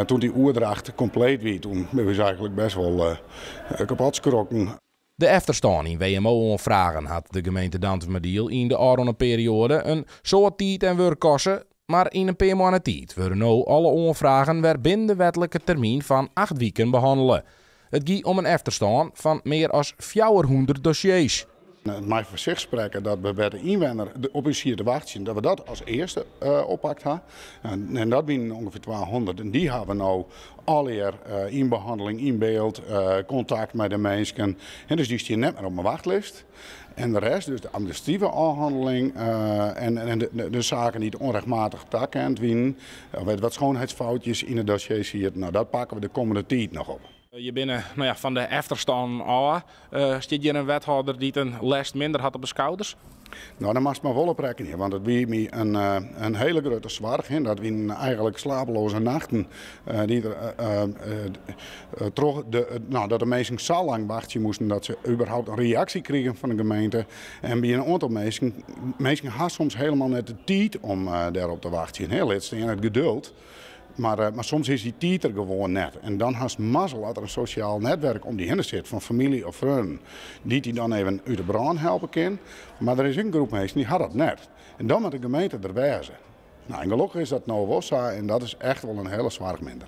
Toen dy oerdracht kompleet wie, toen binne we eigenlik bêst wol kapot skrokken. De efterstân yn WMO-oanfragen hat de gemeente Dantumadiel yn de ôfrûne perioade in soad tiid en wurk koste, mar yn in pear moanne tiid wurde no alle oanfragen wer binnen de wetlike termyn fan 8 wiken behannele. It giet om in efterstân fan mear as 400 dossiers. It mei foar sich sprekke dat we by de ynwenner op ús siet te wachtsjen, dat we dat as earste oppakt ha. En dat wienen ûngefear 200 en dy hawwe we no allegear yn behanneling, yn byld, kontakt mei de minsken. En dus dy stean net mear op de wachtlist. En de rest, dus de administrative ôfhanneling en de saken dy't ûnrechtmatich takend wienen, of wat schoonheidsfoutjes yn it dossier sieten, nou, dat pakke we de kommende tiid noch op. Je binne, no ja, fan de efterstân ôf. Stiet hjir in wethâlder dy't in lêst minder hat op de skouders? Nou, dêr moatst mar wol op rekkenje, want it wie my in hiele grutte soarch. Dat wienen eigenlik slapeloze nachten dy't der troch de, nou, dat de minsken sa lang wachtsje moasten dat se überhaupt in reaksje krigen fan de gemeente. En by in oantal minsken, minsken ha soms hielendal net de tiid om dêrop te wachtsjen. Hè, lit stean it geduld. Mar soms is dy tiid der gewoan net. En dan hast mazzel as der in sosjaal netwurk om dy hinne sit fan famylje of freonen dy't dy dan even út de brân helpe kin. Mar der is ek in groep minsken dy ha dat net. En dan moat de gemeente der wêze. Nou, en gelokkich is dat no wol sa en dat is echt wol in hiele soarch minder.